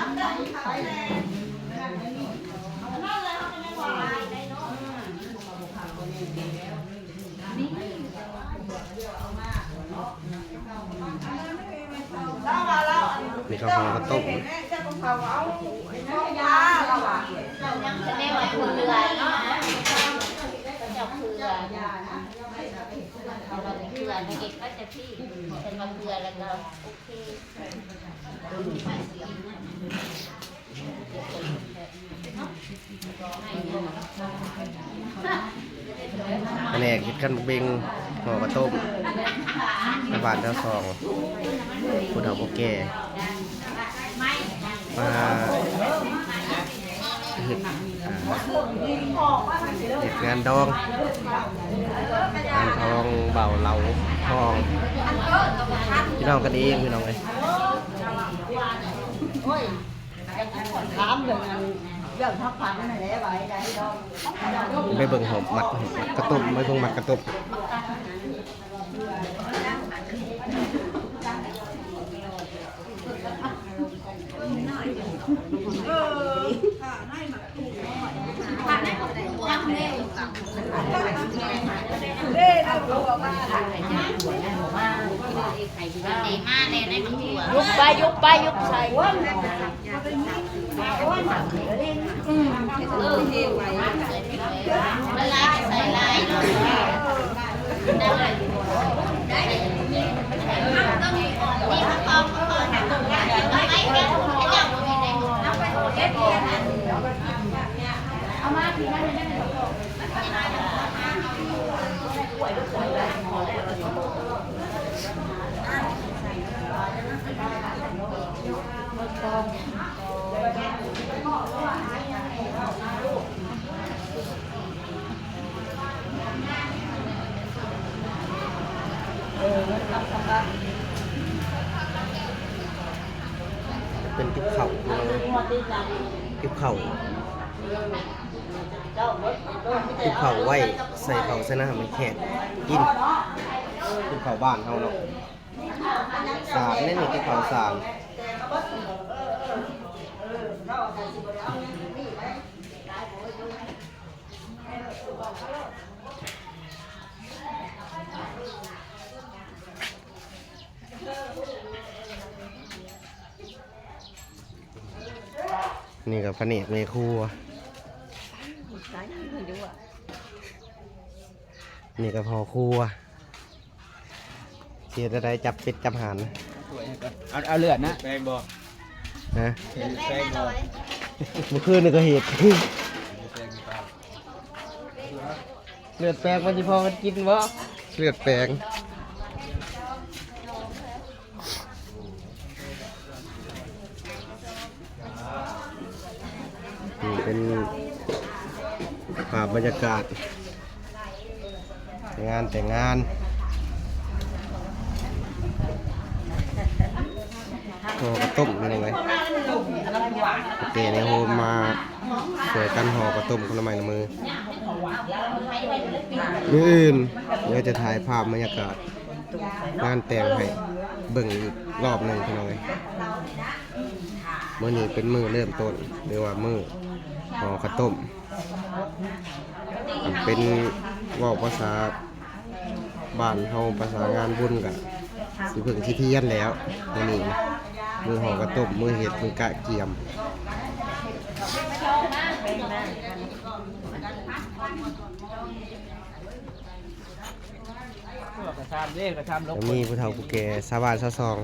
ນີ້ເຂົາຫໍ່ເຂົ້າຕົ້ມ ແມ່ວ່າເຜືອເນາະ ເຈົ້າເຜືອ ເຜືອໃຫ້ເດັກເຂົາຈະພີ້ ເພິ່ນວ່າເຜືອແລ້ວກໍໂອເຄ. ພະແນກເຮັດຂັນໝາກເບັງ ຫໍ່ເຂົ້າຕົ້ມ ແຖວບ້ານແຖວຊ່ອງ ຜູ້ເຖົ້າຜູ້ແກ່ ມາເຮັດ ອ່າ ເຮັດງານດອງ ງານດອງເບົາເຫຼົາທອງ ພີ່ນ້ອງກັນເອງ ພີ່ນ້ອງເອີຍ. ຖາມເລື່ອງອັນ ເລື່ອງພັກຜ່ອນນັ້ນແຫຼະ ວ່າໃດດອກ ໄປເບິ່ງຫົບມັດ ມັດກະຕຸບ ໄປເບິ່ງມັດກະຕຸບ. ຍຸບໄປ ຍຸບໄປ ຍຸບໃສ່ ເປັນຕິບເຂົ້າ ຕິບເຂົ້າ ຕິບເຂົ້າໄວ້ໃສ່ເຂົ້າໃສ່ນ້ຳໃຫ້ແຂກກິນ ຕິບເຂົ້າບ້ານເຮົາເນາະ. ສານແນ່ນີ້ ຕິບເຂົ້າສານ. ນີ້ກໍພະແນກແມ່ຄົວ ນີ້ກໍພໍ່ຄົວ. ຊິເຮັດແນວໃດ ຈັບເປັດຈັບຫ່ານ ເອົາ ເອົາເລືອດນະ ແປງບໍ່? ຮະ? ມື້ຄືນນີ້ກໍເຮັດ ເລືອດແປງມັນຊິພໍກັນກິນບໍ່? ເລືອດແປງ. ນີ້ເປັນພາບບັນຍາກາດງານແຕ່ງງານ ຫໍ່ເຂົ້າຕົ້ມ ພີ່ນ້ອງເອີຍ. ເຈົ້າແກ່ໃນໂຮມມາຊ່ວຍກັນຫໍ່ເຂົ້າຕົ້ມຄົນລະໄມ້ລະມື. ມື້ອື່ນດຽວຈະຖ່າຍພາບບັນຍາກາດງານແຕ່ງໃຫ້ເບິ່ງອີກລອບໜຶ່ງ ພີ່ນ້ອງເອີຍ. ມື້ນີ້ເປັນມື້ເລີ່ມຕົ້ນ ຫຼືວ່າມື້ຫໍ່ເຂົ້າຕົ້ມ. ຄັນເປັນເວົ້າພາສາບ້ານເຮົາ ພາສາງານບຸນກະຊິເພິ່ງຊິທຽນແລ້ວ. ມື້ນີ້ມື້ຫໍ່ເຂົ້າຕົ້ມ ມື້ເຮັດ ມື້ກະກຽມ. ກະຊາມເດ້ ກະຊາມລົກ ມີຜູ້ເຖົ້າຜູ້ແກ່ຊາວບ້ານຊາວຊ່ອງ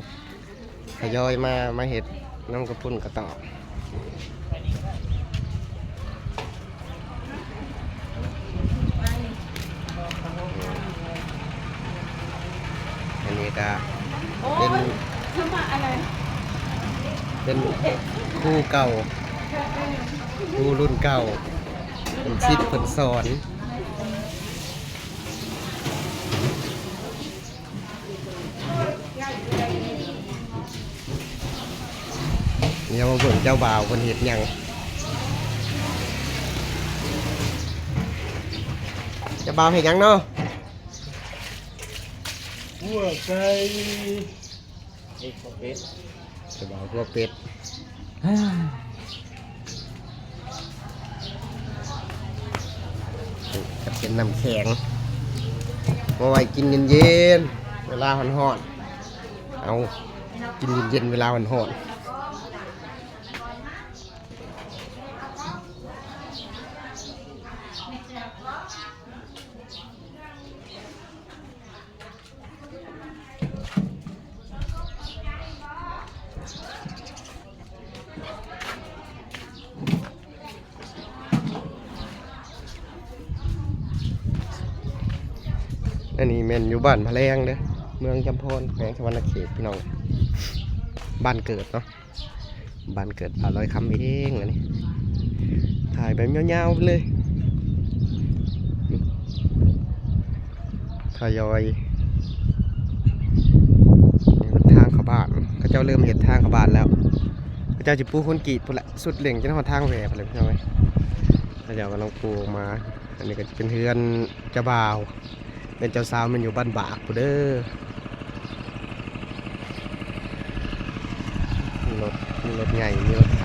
ທະຍອຍມາ ມາເຮັດນຳກະປຸ້ນກະຕອກ. ອັນນີ້ກະເປັນ ເປັນຄູເກົ່າ ຄູລຸ້ນເກົ່າ ເປັນສິດເພິ່ນສອນ. ດຽວມາເບິ່ງເຈົ້າບ່າວເພິ່ນເຮັດຫຍັງ. ເຈົ້າບ່າວເຮັດຫຍັງເນາະ? ຂົ້ວໄກ່. ເຮັດເຂົ້າເປັດ ສະບາຍ ຂົ້ວເປັດ. ກະເປັນນ້ຳແຂງ ມາໄວ້ກິນເຢັນໆ ເວລາຮ້ອນໆ. ເອົາ ກິນເຢັນໆ ເວລາຮ້ອນໆ. ອັນນີ້ແມ່ນຢູ່ບ້ານພະແລງເດີ້ ເມືອງຈຳພອນ ແຂວງສະຫວັນນະເຂດ ພີ່ນ້ອງ ບ້ານເກີດເນາະ. ບ້ານເກີດບ່າວລອຍຄຳເອງ ອັນນີ້ຖ່າຍແບບຍາວໆ ໄປເລີຍ. ທະຍອຍ ນີ້ເປັນທາງເຂົ້າບ້ານ ເຂົາເຈົ້າເລີ່ມເຮັດທາງເຂົ້າບ້ານແລ້ວ. ເຂົາເຈົ້າຊິປູຄອນກຣີດພຸ້ນແຫຼະ ສຸດເຫຼັ້ງຈົນຮອດທາງແຫວ່ພຸ້ນແຫຼະ ພີ່ນ້ອງເອີຍ. ເຂົາເຈົ້າກຳລັງປູອອກມາ. ອັນນີ້ກໍຈະເປັນເຮືອນເຈົ້າບ່າວ ເຮືອນເຈົ້າສາວແມ່ນຢູ່ບ້ານບາກພຸ້ນເດີ້. ມີລົດ ມີລົດໃຫຍ່ ມີລົດໄຖ.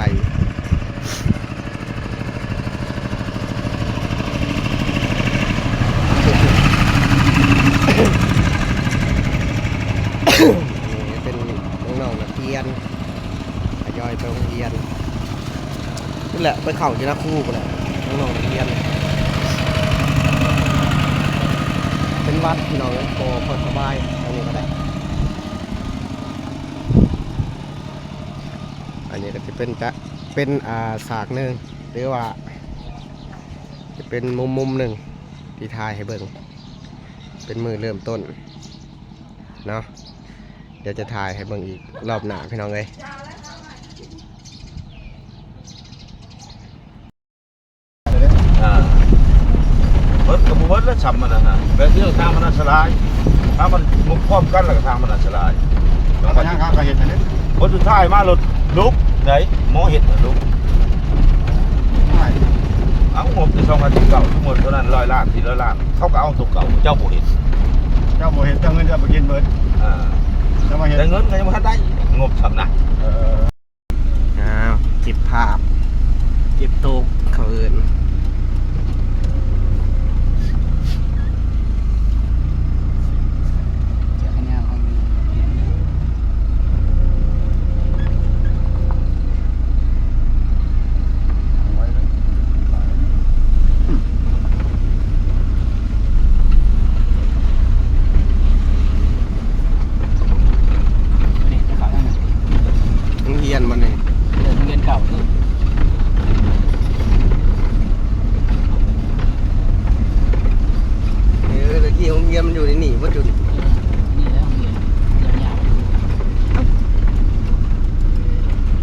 ອັນນີ້ເປັນນ້ອງໆ ນັກຮຽນ ທະຍອຍໄປໂຮງຮຽນ. ພຸ້ນແຫຼະ ໄປເຂົ້າຢູ່ນາຄູພຸ້ນແຫຼະ ນ້ອງໆ ນັກຮຽນ. ເປັນວັດ ພີ່ນ້ອງເອີຍ ບໍ່ຄ່ອຍສະບາຍ ທາງນີ້ກໍໄດ້. ອັນນີ້ກໍຈະເປັນ ຈະເປັນ ອ່າ ສາກໜຶ່ງ ຫຼືວ່າຈະເປັນມຸມໆ ໜຶ່ງທີ່ຖ່າຍໃຫ້ເບິ່ງ ເປັນມື້ເລີ່ມຕົ້ນເນາະ. ດຽວຈະຖ່າຍໃຫ້ເບິ່ງອີກລອບໜ້າ ພີ່ນ້ອງເອີຍ. ອ່າ ເບິດກໍບໍ່ເບິດແລ້ວ ຊ່ຳມັນນັ້ນນະ ແບບດຽວທາງມັນອັນຕະລາຍ ຖ້າມັນງົບພ້ອມກັນແລ້ວກໍທາງມັນອັນຕະລາຍ. ແລ້ວກໍຍັງຫາກໍເຮັດອັນນີ້ ບົດສຸດທ້າຍມາລົດລຸກໄດ໋ ໝໍເຮັດລົດລຸກ. ເອົ້າ ງົບແຕ່ສອງພັນສິບເກົ້າ ໝົດເທົ່ານັ້ນ ຮ້ອຍລ້ານ ສີ່ຮ້ອຍລ້ານ ເຂົາກໍເອົາໂຕເກົ່າ ເຈົ້າບໍ່ເຮັດ ເຈົ້າບໍ່ເຮັດ ເຈົ້າເງິນເຈົ້າໄປກິນເບິດ. ອ່າ ເຈົ້າມາເຮັດ ແຕ່ເງິນກໍຍັງບໍ່ທັນໄດ້ ງົບຊ່ຳນະ. ເອີ ອ້າວ ເກັບພາບ ເກັບໂຕກ ເຂົາເອີ້ນ. ໂຮງຮຽນບໍ່ນີ້?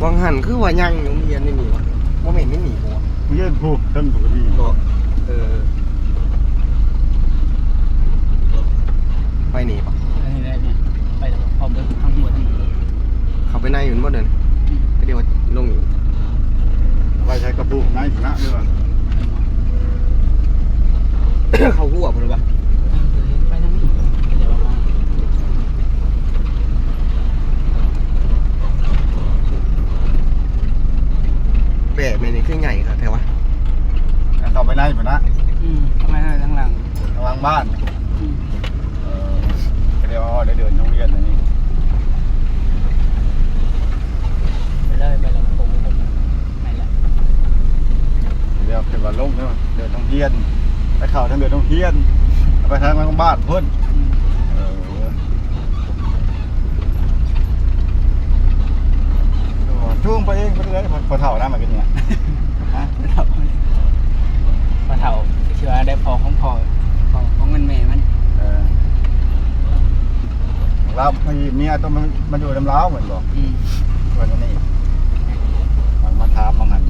ວັງຫັ້ນຄືວ່າຍັງໂຮງຮຽນໃນນີ້ວະ? ບໍ່ແມ່ນໃນນີ້ບໍ່ວະ? ໂຮງຮຽນພຸ້ນ ເທິງພຸ້ນກໍມີ. ເອີ ໄປນີ້ບໍ່? ອັນນີ້ແຫຼະນີ້ ໄປແລ້ວ ພ້ອມເບິ່ງທາງຫົວທາງ ເຂົ້າໄປໃນຢູ່ບໍ່ເດີ່ນ? ອືມ ກໍດຽວລົງອີກ ໄປໃສກະປູກໃນພຸ້ນນະ ຫຼືວ່າ ເຂົ້າຫົວພຸ້ນລະວະ? ໄປທາງນີ້ ແບບນີ້ຄືໃຫຍ່ຄັກແທ້ວະ? ເຂົ້າໄປໃນພຸ້ນນະ. ອືມ ເຂົ້າໄປໃນທາງຫຼັງ ທາງຫຼັງບ້ານ. ອືມ ເອີ ກໍເດີນ ເດີນໂຮງຮຽນອັນນີ້ ໄປເລີຍ ໄປລຳໂພງ ແມ່ນແຫຼະ. ດຽວຂຶ້ນມາລົງເດີ ເດີນໂຮງຮຽນ ໄປເຂົ້າທາງເດີນໂຮງຮຽນ ໄປທາງຫຼັງບ້ານພຸ້ນ. ອືມ ເອີ ຈູງໄປເອງ ໄປເລີຍ ພໍ່ເຖົ້ານຳມາກິນນີ້ ຮະ? ພໍ່ເຖົ້າ ພໍ່ເຖົ້າ ຊິວ່າໄດ້ພໍ່ຂອງພໍ່ ພໍ່ຂອງມັນແມ່ມັນ. ເອີ ລາວມີເມຍຕ້ອງມາ ມາຢູ່ນຳລາວແມ່ນບໍ່? ອືມ ເພິ່ນອັນນີ້ ມັນມາຖາມວ່າຊັ້ນ.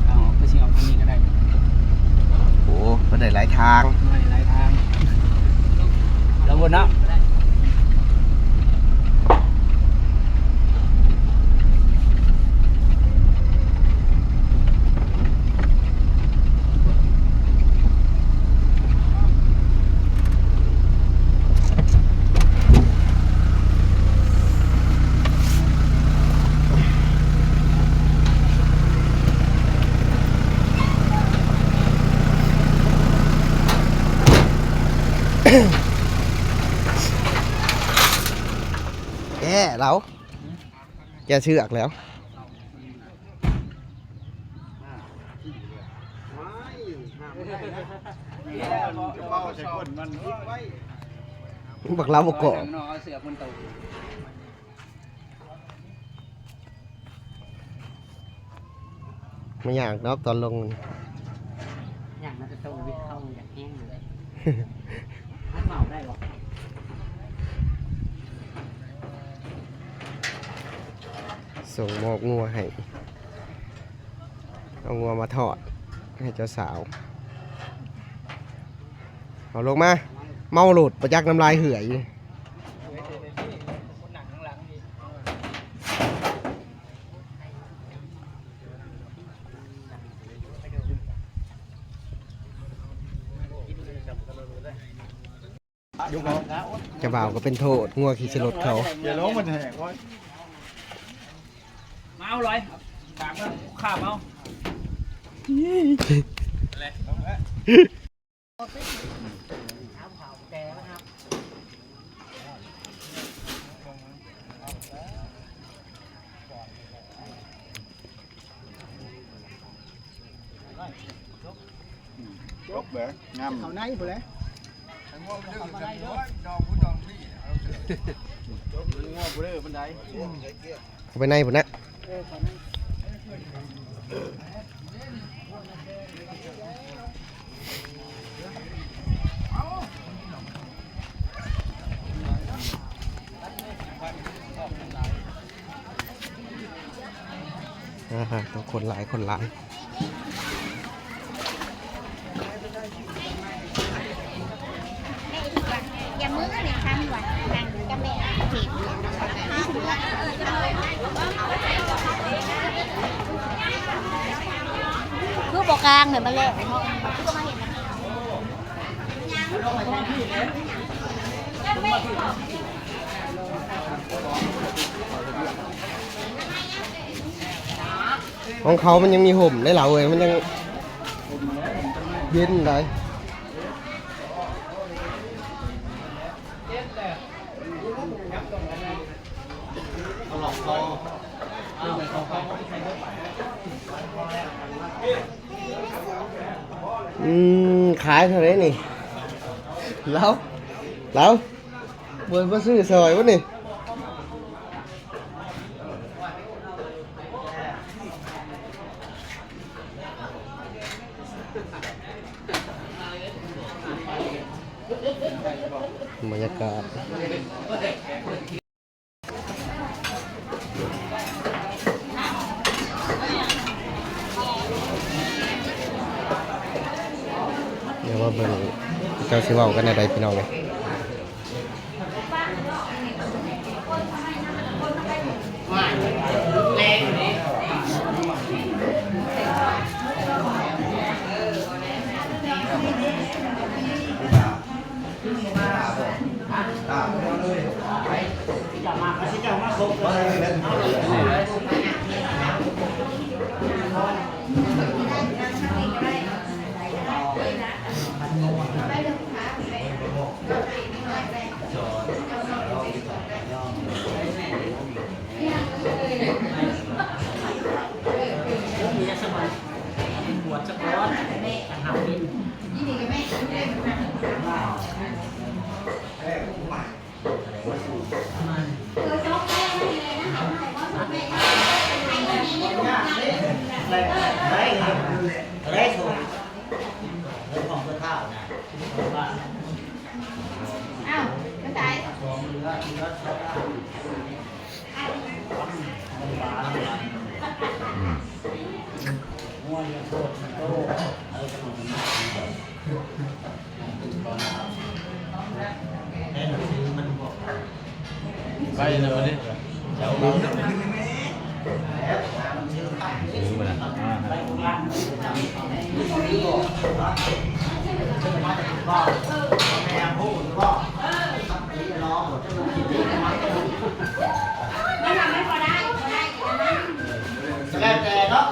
ເອົາ ຄືຊິເອົາທາງນີ້ກໍໄດ້. ໂອ້ ມັນໄດ້ຫຼາຍທາງ ໄດ້ຫຼາຍທາງ ລອງເບິ່ງເນາະ. ແກ້ລາວ ແກ້ເຊືອກແລ້ວ. ບັກລາວບໍ່ເກາະ ບໍ່ຍາກດອກຕອນລົງ. ຍາກນະ ແຕ່ໂຕວິດເຂົ້າຢາກແຮງເລີຍ ມັນເມົາໄດ້ບໍ່? ສົ່ງມອບງົວໃຫ້ ເອົາງົວມາທອດໃຫ້ເຈົ້າສາວ. ເອົາລົງມາ ເມົາໂລດ ປະຈັກນ້ຳລາຍເຫື່ອຢູ່. ເຈົ້າບ່າວກໍເປັນໂທດ ງົວຂີ່ໃສ່ລົດເຂົາ. ຢ່າລົງ ມັນແຫ້ງ ໂອ້ຍ ມາເອົາລອຍ ຕາກເບິ່ງ ຂ້າມເອົາ. ຈົບເລີຍ ງາມ ເຂົ້າໃນພຸ້ນແຫຼະ ເຂົ້າໄປໃນພຸ້ນນະ. ອາ ຄົນຫຼາຍ ຄົນຫຼາຍ. ຄືບໍ່ກາງເນາະ ມາແລ້ວເນາະ. ຂອງເຂົາມັນຍັງມີຮົ່ມໄດ໋ລາວເອີຍ ມັນຍັງເຢັນໄດ໋. ອືມ ຂາຍເທົ່າໃດນີ້? ລາວ ລາວ ບໍ່ ບໍ່ຊື້ຊ່ອຍບໍ່ນີ້? ເ ບັນຍາກາດ ດຽວມາເບິ່ງເຂົາເຈົ້າຊິເວົ້າກັນແນວໃດ ພີ່ນ້ອງເອີຍ. ໄປແລ້ວບັດນີ້ ເອົາ ຊື້ມັນນະ ອ່າ ແລ້ວແຕ່ເນາະ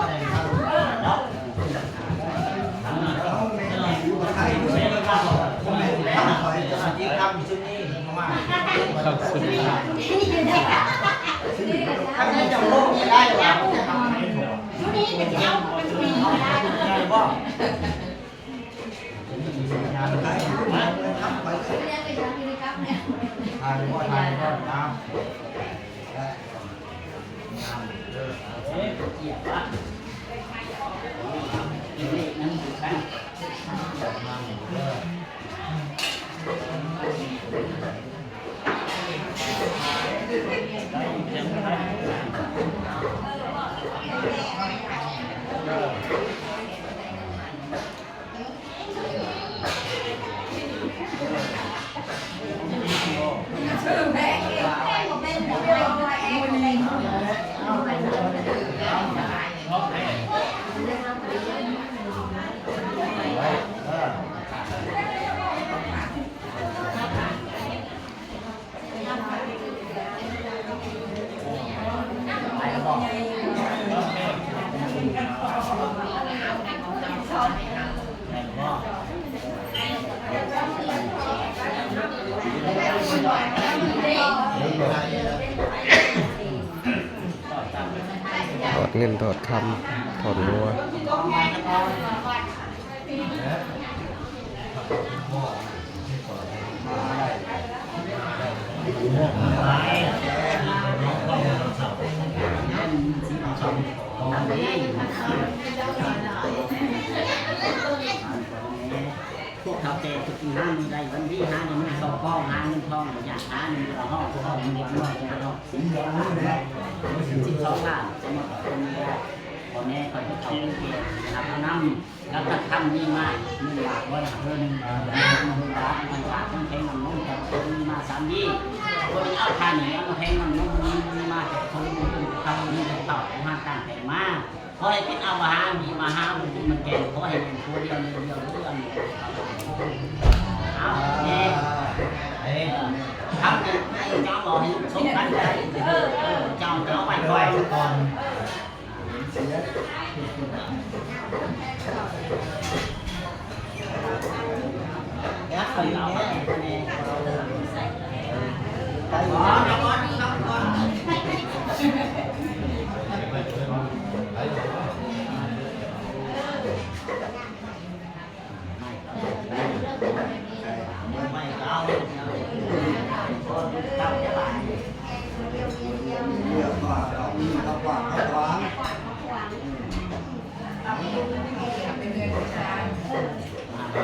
ເນາະ. ຖອດເງິນ ຖອດຄຳ ຖອດງົວ. ພວກເຖົ້າແກ່ ຫາມື້ໃດວັນດີ ຫາມື້ເງິນເຂົ້າກອງ ຫາເງິນທອງບໍ່ຢາກ ຫາເງິນບໍ່ຮ້ອງ ເງິນບໍ່ນ້ອຍບໍ່ນ້ອຍ ສິບສອງລ້ານ ສົມມຸດວ່າເປັນເງິນ ພໍ່ແມ່ຂ້ອຍເປັນເຖົ້າເປັນແກ່ ຮັບເອົານຳ ແລ້ວກໍທຳນີ້ມາ ເງິນບາດບໍ່ນະ ເອີ ໜຶ່ງ ເອີ ໜຶ່ງບາດ ໜຶ່ງບາດ ເພິ່ນແພງນ້ຳນົມ ກໍເພິ່ນມີມາສາມດີ ເພິ່ນເອົາຄ່ານີ້ເອົາມາແພງນ້ຳນົມ ເພິ່ນມີມາແຕ່ຄົນ ເພິ່ນເຂົາມີແຕ່ເຂົາຫາຕ່າງແຕ່ງມາ ຂໍໃຫ້ເປັນອາວະຫາມີມະຫາບຸນ ມັນແກ່ ຂໍໃຫ້ແມ່ນຜົວດຽວເມືອດຽວ ເອົາແມ່ ເອີ ທຳນີ້ ເຈົ້າບໍ່ໃຫ້ສົມກັນໄດ້ ເອີ ເຈົ້າ ເຈົ້າໄປກ່ອນ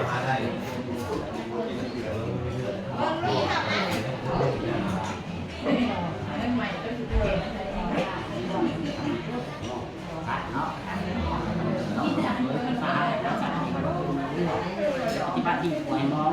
ມາໄດ້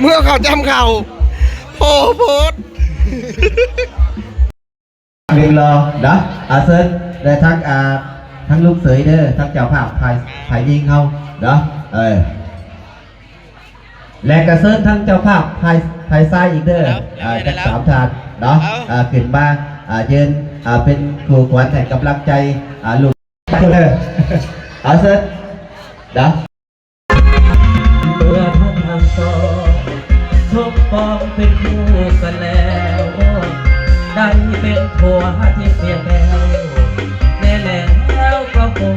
ເມື່ອເຂົາຈຳເຂົາ ໂອ້ໂພດ ໜຶ່ງລໍເນາະ ອາ ເຊີນ ແລະ ທັງ ອາ ທັງລູກເຂີຍເດີ ທັງເຈົ້າພາບຝ່າຍ ຝ່າຍຍິງເຮົາເນາະ ເອີ ແລະ ກະເຊີນທັງເຈົ້າພາບຝ່າຍ ຝ່າຍຊາຍອີກເດີ ເອົາ ອາ ຈັກສາມທ່ານເນາະ ເອົາ ອາ ຂຶ້ນມາ ອາ ຢືນ ອາ ເປັນຄູ່ຂວັນໃຫ້ກຳລັງໃຈ ອາ ລູກ ເດີ ອາ ເຊີນເນາະ. ເມື່ອທັງທັງສອງ ສົມປອງເປັນຄູ່ກັນແລ້ວ ໄດ້ເປັນຜົວທີ່ເສຍແລ້ວ ແນ່ແລ້ວກໍຄົງ